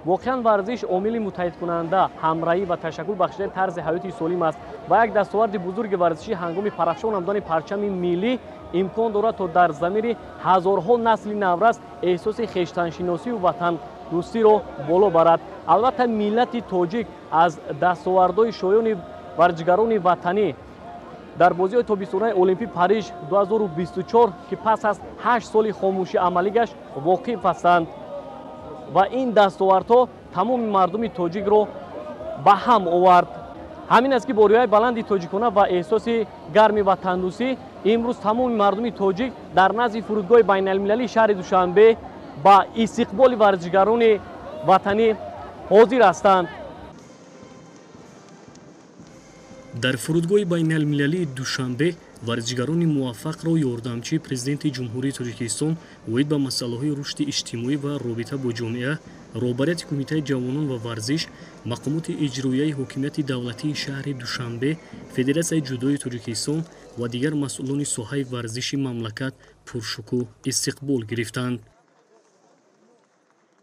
Воқеан, варзиш омили муттаҳидкунанда, ҳамраҳӣ ва ташаккул бахшидани тарзи ҳаёти солим аст ва як дастоварди бузурги варзишӣ ҳангоми парафшон намудани парчами миллӣ имкон дорад, то дар замири ҳазорҳо насли наврас эҳсоси хештаншиносию ватандӯстиро боло барад. Албатта, миллати тоҷик аз дастовардҳои шоёни варзишгарони ватанӣ дар бозиҳои тобистонаи Олимпи Париж 2024, ки пас аз 8 соли хомӯшӣ амалӣ гашт, воқиф ҳастанд ва ин дастовардҳо тамоми мардуми тоҷикро ба ҳам овард. Ҳамин аст, ки бо рӯҳияи баланди тоҷикона ва эҳсоси гарми ватандӯстӣ имрӯз тамоми мардуми тоҷик дар назди фурудгоҳи байналмилалии шаҳри Душанбе ба истиқболи варзишгарони ватанӣ ҳозир ҳастанд. Дар фурудгоҳи байналмилалии Душанбе варзишгарони муваффақро ёрдамчии Президенти Ҷумҳурии Тоҷикистон оид ба масъалаҳои рушди иҷтимоӣ ва робита бо ҷомеа, роҳбарияти Кумитаи ҷавонон ва варзиш, мақомоти иҷроияи ҳокимияти давлатии шаҳри Душанбе, Федератсияи ҷудои Тоҷикистон ва дигар масъулони соҳаи варзиши мамлакат пуршукӯҳ истиқбол гирифтанд.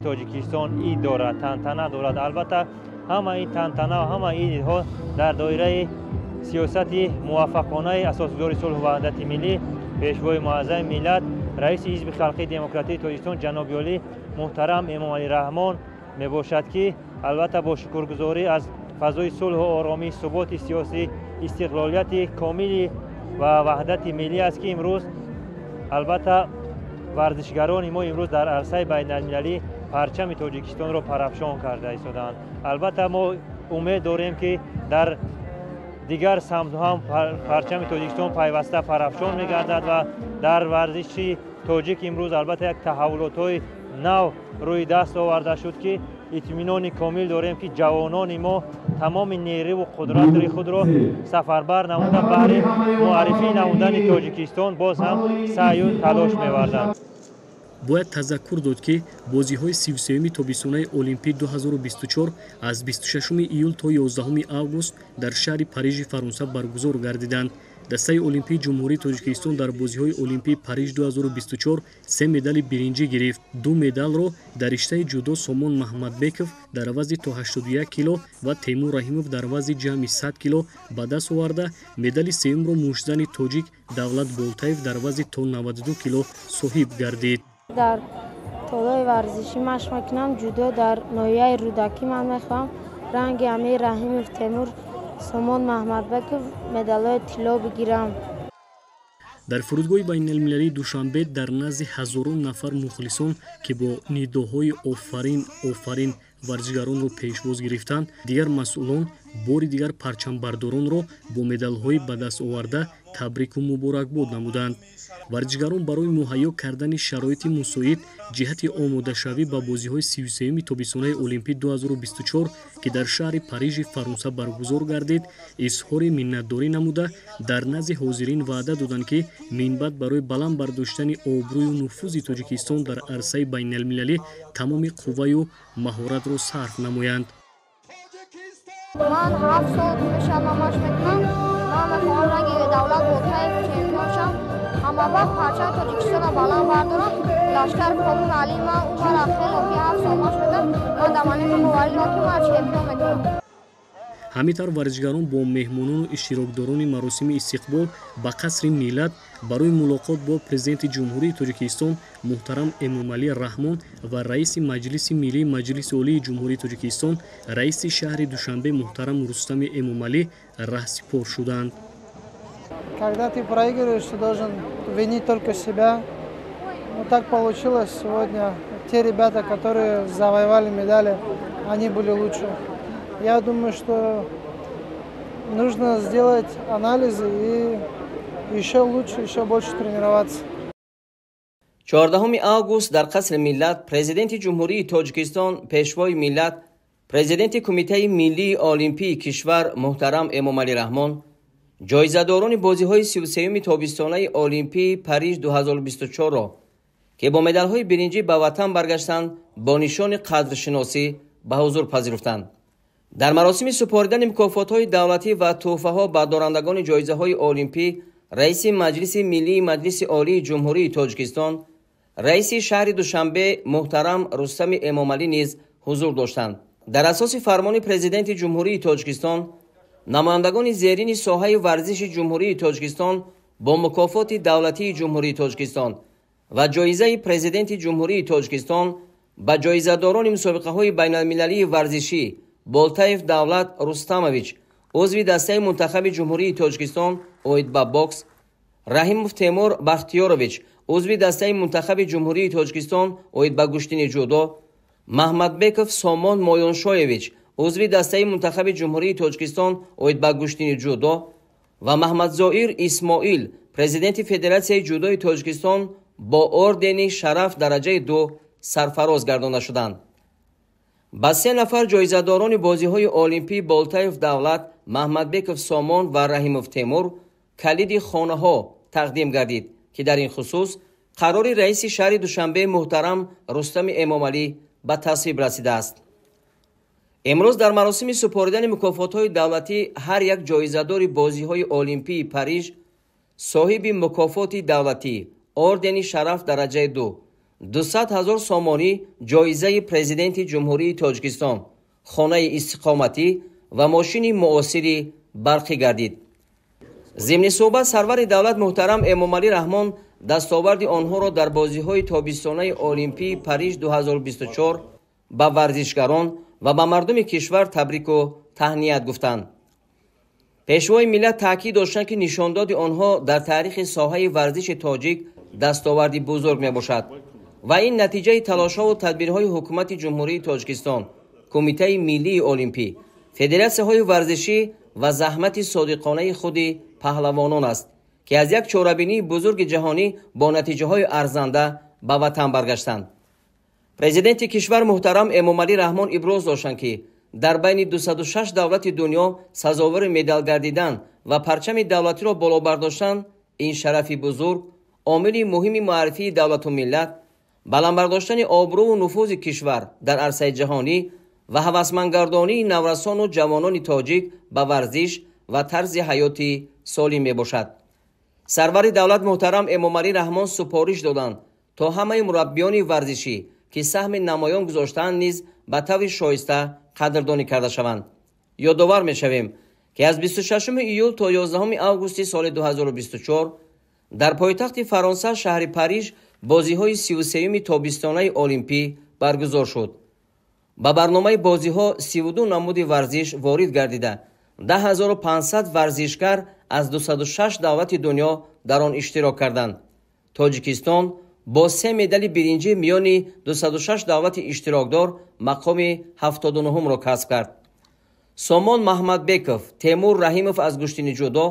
Тоҷикистон ид дорад, тантана дорад. Албатта, ҳама ин тантана ва ҳама ин идҳо дар доираи сиёсати муваффақонаи Асосгузори сулҳу ваҳдати миллӣ, Пешвои муаззами миллат, раиси Ҳизби халқии демократии Тоҷикистон ҷаноби олӣ муҳтарам Эмомалӣ Раҳмон мебошад, ки албатта бо шукргузорӣ аз фазои сулҳу оромӣ, суботи сиёсӣ, истиқлолияти комили ва ваҳдати миллӣ аст, ки имрӯз албатта варзишгарони мо имрӯз дар арсаи байналмилалӣ парчами Тоҷикистонро парафшон карда истодаанд. Албатта, мо умед дорем, ки дар дигар самтҳо ҳам парчами Тоҷикистон пайваста парафшон мегардад ва дар варзиши тоҷик имрӯз албатта як таҳаввулотҳои нав рӯи даст оварда шуд, ки итминони комил дорем, ки ҷавонони мо тамоми нерӯву қудрати худро сафарбар намуда, баҳри муаррифӣ намудани Тоҷикистон боз ҳам саъю талош меварзанд. Бояд тазаккур дод, ки бозиҳои 33-юми тобистонаи Олимпӣ 2024 аз 26 июл то 11 август дар шаҳри Парижи Фаронса баргузор гардиданд. Дастаи олимпии Ҷумҳурии Тоҷикистон дар бозиҳои олимпии Париж 2024 се медали биринҷӣ гирифт. Ду медалро дар риштаи ҷудо Сомон Маҳмадбеков дар вазни то 81 кило ва Темур Раҳимов дар вазни ҷамъи 100 кило ба даст оварда, медали сеюмро муштзани тоҷик Давлат Болтаев дар вазни то 92 кило соҳиб гардид. Дар толори варзишӣ машқ мекунам ҷудо дар ноҳияи Рӯдакӣ. Ман мехоҳам ранги Амир Раҳимов Темур, Сомон Маҳмадбеков медалҳои тилло бигирам. Дар фурудгоҳи байналмилалии Душанбе дар назди ҳазорон нафар мухлисон, ки бо нидоҳои «Офарин, офарин» варзишгаронро пешвоз гирифтанд, дигар масъулон бори дигар парчамбардоронро бо медалҳои ба даст оварда табрику муборакбод намуданд. Варзишгарон барои муҳайё кардани шароити мусоид ҷиҳати омодашавӣ ба бозиҳои 33-юми тобистонаи Олимпӣ 2024, ки дар шаҳри Парижи Фаронса баргузор гардид, изҳори миннатдорӣ намуда, дар назди ҳозирин ваъда доданд, ки минбаъд барои баланд бардоштани обрӯю нуфузи Тоҷикистон дар арсаи байналмилалӣ тамоми қувваю маҳоратро сарф намоянд. Ман 7 сол мешавад, ман машқ мекунам. Ман мехоҳам ранги Давлат Болтаев чемпион шам, ҳама вақт парчами Тоҷикистонро баланд бардорам. Лашкар Комил Али ман ӯ мара хело ки 7 сол машқ мекунам, ман дар манеха боварӣ дорам, ки ман чемпион мекунам. Ҳамин тавр, варзишгарон бо меҳмонону иштирокдорони маросими истиқбол ба Қасри Миллат барои мулоқот бо Президенти Ҷумҳурии Тоҷикистон муҳтарам Эмомалӣ Раҳмон ва раиси Маҷлиси Миллии Маҷлиси Олии Ҷумҳурии Тоҷикистон, раиси шаҳри Душанбе муҳтарам Рустами Эмомалӣ раҳсипор шуданд. Когда ты проигрываешь, ты должен винить только себя. Ну, так получилось сегодня. Те ребята, которые завоевали медали, они были лучше. Я думаю, что нужно сделать анализы и еще лучше, еще больше тренироваться. 14 август дар Қасри Миллат Президенти Ҷумҳурии Тоҷикистон, Пешвои миллат, Президенти Кумитаи миллии олимпии кишвар муҳтарам Эмомалӣ Раҳмон ҷоизадорони бозиҳои 33-юми тобистонаи олимпии Париж 2024-ро, ки бо медалҳои биринҷӣ ба ватан баргаштанд, бо нишони қадршиносӣ ба ҳузур пазируфтанд. Дар маросими супоридани мукофотҳои давлатӣ ва тӯҳфаҳо ба дорандагони ҷоизаҳои олимпӣ раиси Маҷлиси Миллии Маҷлиси Олии Ҷумҳурии Тоҷикистон, раиси шаҳри Душанбе муҳтарам Рустами Эмомалӣ низ ҳузур доштанд. Дар асоси фармони Президенти Ҷумҳурии Тоҷикистон, намояндагони зерини соҳаи варзиши Ҷумҳурии Тоҷикистон бо мукофоти давлатии Ҷумҳурии Тоҷикистон ва ҷоизаи Президенти Ҷумҳурии Тоҷикистон ба ҷоизадорони мусобиқаҳои байналмилалии варзишӣ Болтаев Давлат Рустамович, узви дастаи мунтахаби Ҷумҳурии Тоҷикистон оид ба бокс, Раҳимов Темур Бахтиёрович, узви дастаи мунтахаби Ҷумҳурии Тоҷикистон оид ба гӯштини ҷудо, Маҳмадбеков Сомон Моёншоевич, узви дастаи мунтахаби Ҷумҳурии Тоҷикистон оид ба гӯштини ҷудо ва Маҳмадзоир Исмоил, президенти Федератсияи ҷудои Тоҷикистон бо ордени шараф дараҷаи 2 сарфароз гардонда шуданд. Ба 3 нафар ҷоизадорони бозиҳои олимпӣ Болтаев Давлат, Маҳмадбеков Сомон ва Раҳимов Темур калиди хонаҳо тақдим гардид, ки дар ин хусус қарори раиси шаҳри Душанбе муҳтарам Рустами Эмомалӣ ба тасвиб расидааст. Имрӯз дар маросими супоридани мукофотҳои давлатӣ ҳар як ҷоизадори бозиҳои олимпии Париж соҳиби мукофоти давлатӣ ордени шараф дараҷаи 2, 200 000 сомонӣ ҷоизаи Президенти Ҷумҳурии Тоҷикистон, хонаи истиқоматӣ ва мошини муосири барқӣ гардид. Зимни суҳбат сарвари давлат муҳтарам Эмомалӣ Раҳмон дастоварди онҳоро дар бозиҳои тобистонаи олимпии Париж 2024 ба варзишгарон ва ба мардуми кишвар табрику таҳният гуфтанд. Пешвои миллат таъкид доштанд, ки нишондоди онҳо дар таърихи соҳаи варзиши тоҷик дастоварди бузург мебошад ва ин натиҷаи талошҳову тадбирҳои ҳукумати Ҷумҳурии Тоҷикистон, Кумитаи миллии олимпӣ, федератсияҳои варзишӣ ва заҳмати содиқонаи худи паҳлавонон аст, ки аз як чорабинии бузурги ҷаҳонӣ бо натиҷаҳои арзанда ба ватан баргаштанд. Президенти кишвар муҳтарам Эмомалӣ Раҳмон иброз доштанд, ки дар байни 206 давлати дунё сазовори медал гардидан ва парчами давлатиро боло бардоштан ин шарафи бузург, омили муҳими муаррифии давлату миллат, баланд бардоштани обрӯву нуфузи кишвар дар арсаи ҷаҳонӣ ва ҳавасмандгардонии наврасону ҷавонони тоҷик ба варзиш ва тарзи ҳаёти солим мебошад. Сарвари давлат муҳтарам Эмомалӣ Раҳмон супориш доданд, то ҳамаи мураббиёни варзишӣ, ки саҳми намоён гузоштаанд, низ ба таври шоиста қадрдонӣ карда шаванд. Ёдовар мешавем, ки аз 26 июл то 11 августи соли 2024 дар пойтахти Фаронса шаҳри Париж бозиҳои 33-юми тобистонаи олимпӣ баргузор шуд. Ба барномаи бозиҳо 32 намуди варзиш ворид гардида, 10500 варзишгар аз 206 давлати дунё дар он иштирок карданд. Тоҷикистон бо 3 медали биринҷӣ миёни 206 давлати иштирокдор мақоми 79-умро касб кард. Сомон Маҳмадбеков, Темур Раҳимов аз гӯштини ҷудо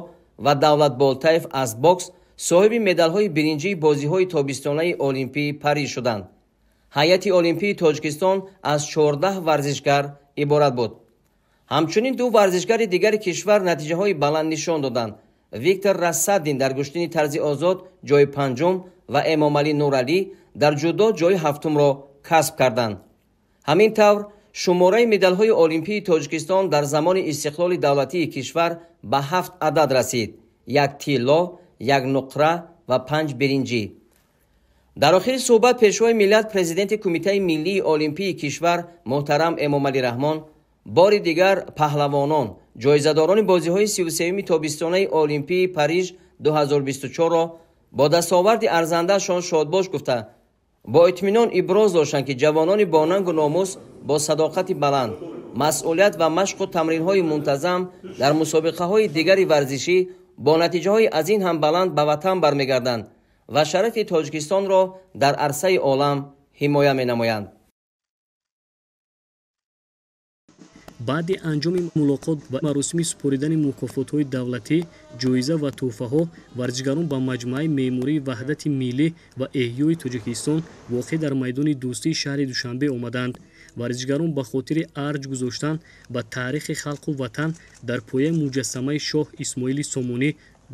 ва Давлат Болтаев аз бокс соҳиби медалҳои биринҷии бозиҳои тобистонаи олимпии Париж шуданд. Ҳайати олимпии Тоҷикистон аз 14 варзишгар иборат буд. Ҳамчунин 2 варзишгари дигари кишвар натиҷаҳои баланд нишон доданд. Виктор Рассадин дар гӯштини тарзи озод ҷои 5-ум ва Эмомалӣ Нуралӣ дар ҷудо ҷои 7-умро касб карданд. Ҳамин тавр шумораи медалҳои олимпии Тоҷикистон дар замони истиқлоли давлатии кишвар ба 7 адад расид: 1 тилло, 1 нуқра ва 5 биринҷӣ. Дар охири суҳбат Пешвои миллат, Президенти Кумитаи миллии олимпии кишвар муҳтарам Эмомалӣ Раҳмон бори дигар паҳлавонон, ҷоизадорони бозиҳои 33-юми тобистонаи олимпии Париж 2024-ро бо дастоварди арзандаашон шодбош гуфта, бо итминон иброз доштанд, ки ҷавонони бонангу номус бо садоқати баланд, масъулият ва машқу тамринҳои мунтазам дар мусобиқаҳои дигари варзишӣ бо натиҷаҳои аз ин ҳам баланд ба ватан бармегарданд ва шарафи Тоҷикистонро дар арсаи олам ҳимоя менамоянд. Баъди анҷоми мулоқот ва маросими супоридани мукофотҳои давлатӣ, ҷоиза ва тӯҳфаҳо, варзишгарон ба маҷмӯаи меъмории Ваҳдати миллӣ ва эҳёи Тоҷикистон воқеъ дар майдони дӯстии шаҳри Душанбе омаданд. Варзишгарон ба хотири арҷ гузоштан ба таърихи халқу ватан дар пояи муҷассамаи шоҳ Исмоили Сомонӣ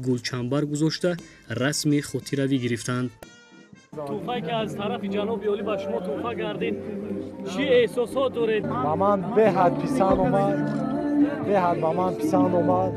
гулчамбар гузошта расми хотиравӣ гирифтанд. Тӯҳфае ки аз тарафи ҷаноби олӣ ба шумо тӯҳфа гардид, чӣ эҳсосот доред? Ба ман беҳад писанд омад, беҳад ба ман писанд омад.